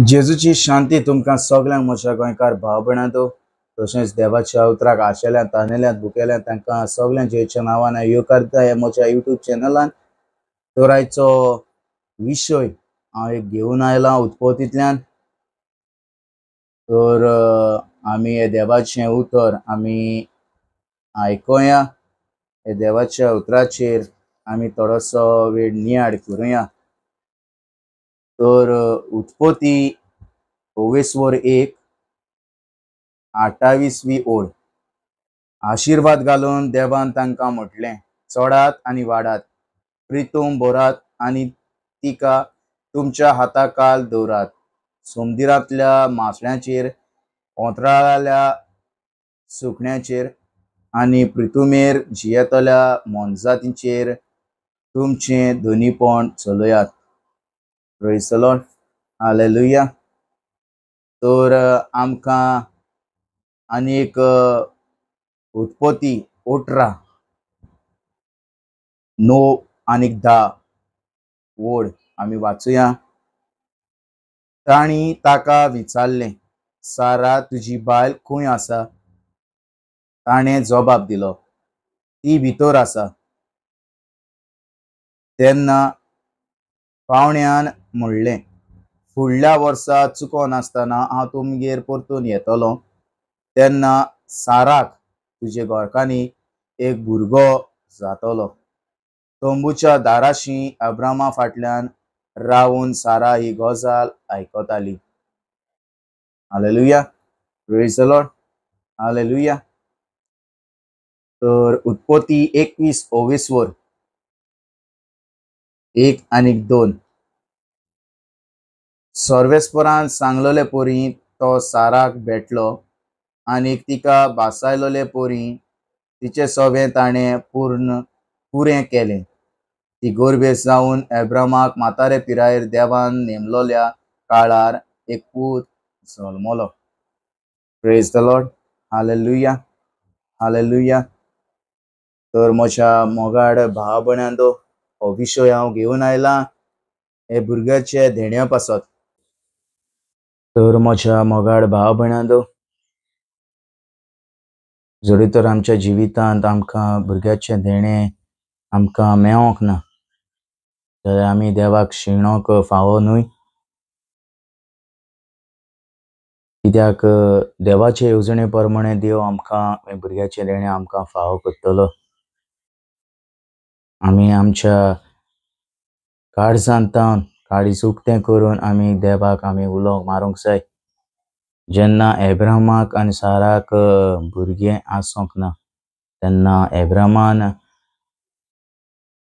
जेजूची शांती तुमकां सगल्यांक म्हज्या गोंयकार भाव भयणांनो, तशेंच देवाच्या उतराक आशेल्यात, तानेल्यात, भुकेल्यात तांकां सगल्यांक जेजूच्या नांवान येवकार दिता ह्या म्हज्या युट्यूब चॅनलान. तर आयचो विशय हांव एक घेवन आयला उत्पत्तींतल्यान. तर आमी हे देवाचें उतर आमी आयकुया, हे देवाच्या उतराचेर आमी थोडोसो वेळ नियाळ करुया. तर उत्पत्ती 1 28वी ओळ. आशिर्वाद घालून देवान तांकां म्हटलें, चडात आनी वाडात, प्रितूम भरात आनी तिका तुमच्या हाताखाल दवरात, समुद्रांतल्या मासळ्यांचेर, ओंतराळाल्या सुकण्याचेर आनी प्रितुमेर जियेतल्या मोनजातींचेर तुमचें धनीपण चलयात. Praise the Lord, hallelujah. तर आमकां आनी एक उत्पत्ती 18 9 आनी 10 ओळ आमी वाचुया. तांणी ताका विचारलें, सारा तुजी बायल खंय आसा? ताणें जबाब दिलो, ती भितर आसा. तेन्ना पावण्यान म्हणलें, फुडल्या वर्सा चुकोनासतना हांव तुमगेर परतून येतलो. तेन्ना साराक तुजे घरकान्नीक एक भुरगो जातलो. तंबूच्या दाराशी अब्रामा फाटल्यान रावून सारा ही गजाल आयकताली. Hallelujah, praise the Lord, hallelujah. तर उत्पत्ती 21 1 आनी 2. सर्वेस्परान सांगलेले परी तो साराक भेटलो आनी तिका भासायलेले परी तिचें सगळें ताणें पूर्ण पुरें केलें. ती गोरबेस जावन एब्रामाक म्हातारे पिरायेर देवान नेमलोल्या काळार एक पूत जल्मलो. Praise the Lord, hallelujah, hallelujah. तर म्हज्या मोगाड भाव भयणांनो, हो विशय हांव घेवन आयला हे भुरग्याचे धेण्या पासत. तर म्हज्या मोगाड भाव भयणांनो, जरी तर आमच्या जिवितांत आमकां भुरग्याचें देणें आमकां मेळोंक ना जाल्यार आमी देवाक शिणोंक फावो न्हय. कित्याक देवाचे येवजणे प्रमाणे देव आमकां भुरग्याचें देणें आमकां फावो करतलो. आमी आमच्या काळजांत काळीज उक्तें करून आमी देवाक आमी उलो मारूंक जाय. जेन्ना एब्रामाक आनी साराक भुरगें आसूंक ना तेन्ना एब्रामान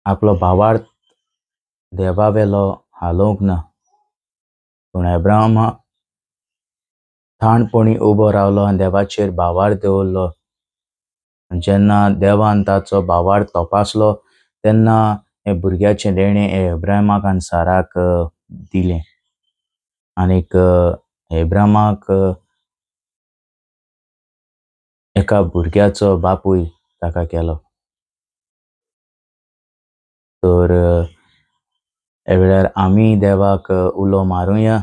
आपलो भावार्थ देवा वेलो हालोवंक ना, पूण एब्राम ठाणपणी उबो रावलो आनी देवाचेर भावार्थ दवरलो. जेन्ना देवान ताचो भावार्थ तपासलो तेन्ना हे भुरग्याचें देणें एब्रामाक आनी साराक दिलें आनीक एब्रामाक एका भुरग्याचो बापूय ताका केलो. तर ह्या वेळार आमी देवाक उलो मारुया,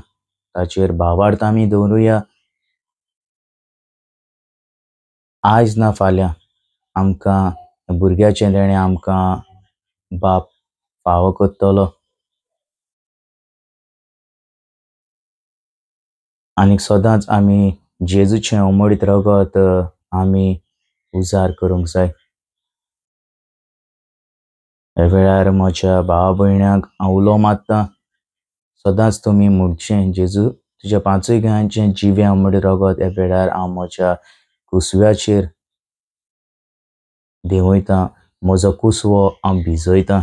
ताचेर भावार्थ आमी दवरुया. आयज ना फाल्यां आमकां भुरग्याचें देणें आमकां बाप फावो करतलो. आनीक सदांच आमी जेजूचें उमळीत रगत आमी उजार करूंक जाय. ह्या वेळार म्हज्या भाव भयणांक हांव उलो मारता, सदांच तुमी म्हणचें, जेजू तुज्या पांचूय गायांचें जिवें उमळीत रगत ह्या वेळार हांव म्हज्या कुसव्याचेर देंवयता, म्हजो कुसवो हांव भिजयता,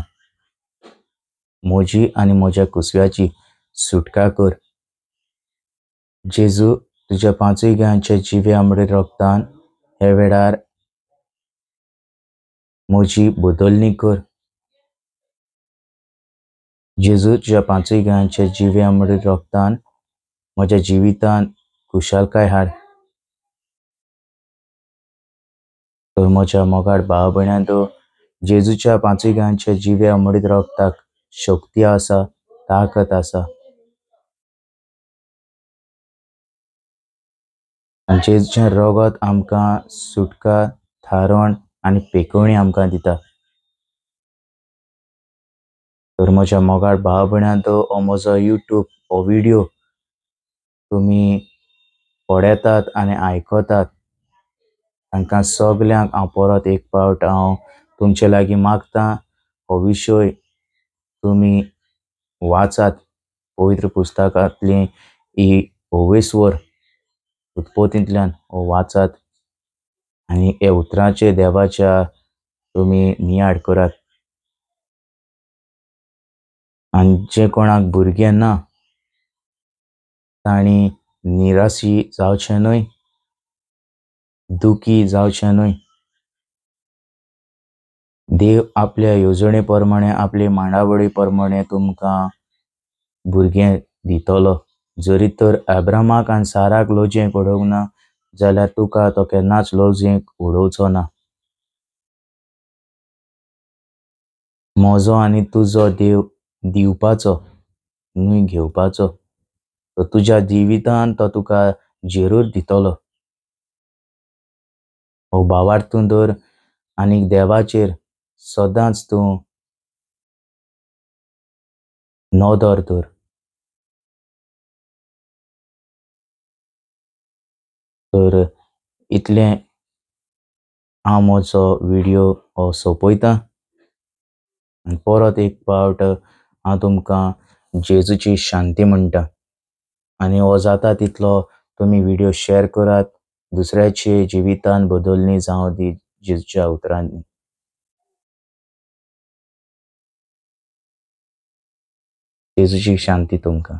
म्हजी आनी म्हज्या कुसव्याची सुटका कर. जेजू तुज्या पांचूय गायांच्या जिव्या उमळीत रगतान ह्या वेळार म्हजी बदलणी कर. जेजू तुज्या पांचूय गायांच्या जिव्या उमळीत रगतान म्हज्या जिवितान खुशालकाय हाड. तर म्हज्या मोगाड भाव भयणांनो, जेजूच्या पांचूय गायांच्या जिव्या उमळीत रगताक शक्ती आसा, ताकत आसा. आनी जेजूचें रगत आमकां सुटका, थारण आनी पेकोवणी आमकां दिता. तर म्हज्या मोगाळ भाव भयणांनो, हो म्हजो यूट्यूब हो व्हिडियो तुमी पळयतात आनी आयकतात तांकां सगल्यांक हांव परत एक फावट हांव तुमचे लागीं मागता, हो विशय तुमी वाचात. पवित्र पुस्तकांतली ही ओवेस्वर उत्पत्तींतल्यान हो वाचात आनी हे उतरांचे देवाच्या तुमी नियाळ करात. आनी जे कोणाक भुरगें ना तांणी निराशी जावचें न्हय, दुखी जावचें न्हय. देव आपल्या येवजणे प्रमाणे, आपले मांडावळी प्रमाणे तुमकां भुरगें दितलो. जरी तर अब्रामाक आनी साराक लजेक उडोवंक ना जाल्यार तुका तो केन्नाच लजेक उडोवचो ना. म्हजो आनी तुजो देव दिवपाचो न्हय घेवपाचो. तो तुज्या जिवितान तो तुका जरूर दितलो. हो भावार्थ तूं दवर आनी देवाचेर सदांच तूं नदर दवर. तर इतलें हांव म्हजो व्हिडियो हो सोंपयतां आनी परत एक फावट हांव तुमकां जेजूची शांती म्हणटा. आनी हो जाता तितलो तुमी व्हिडियो शेअर करात, दुसऱ्याचे जिवितान बदलणी जावं दी जेजूच्या उतरांनी. जेजूची शांती तुमकां.